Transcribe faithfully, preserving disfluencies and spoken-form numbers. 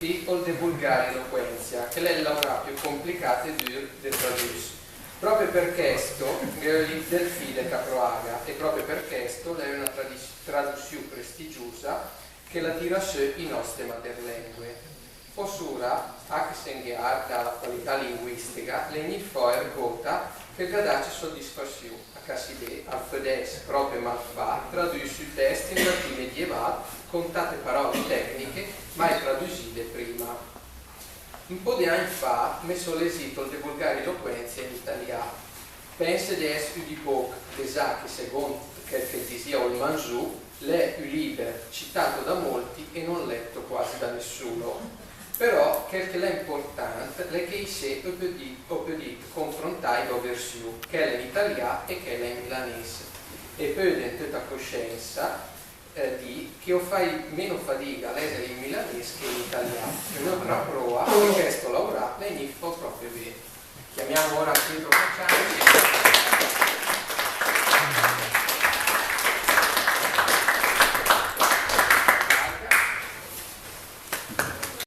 Ol de vulgare eloquenzia, che l'è 'l laurà piö complicàt e dür de tradüs. Pròpe per chèsto, gh'è ü lib del Fìdech a proàga, e pròpe per chèsto l'è öna tradis-, tradüsiù prestigiusa che la tira sö i nòste materlèngue. Pò sura, a che se 'n ghe arda la qualità linguìstega, l'è gnit fò ergóta che 'l gh'à dacc sodisfasiù. A ca si vé, al födès pròpe malfà tradüs ü tèst in latì medievàl, con tate paròle tècniche mai tradüsìde prima. Ü pó de agn fa me só lesìt ol De vulgari eloquentia in italià. Pènse de èss ü di póch, de za che segónd chèl che disìa ol Manzù, l'è ü lìber citato da molti e non letto quasi da nessuno. Però chèl che l'è 'mportànt l'è che issé ó pödìt, ó pödìt confrontà i dò versiù, chèla in italià e chèla in milanés. E pöde, in töta cosciensa, eh, dì che ó facc meno fadiga a lèsel in milanés che in italià. Öna ótra pröa che chèsto laurà l'è gnit fò pròpe bé. Chiamiamo ora Pietro Cacciari.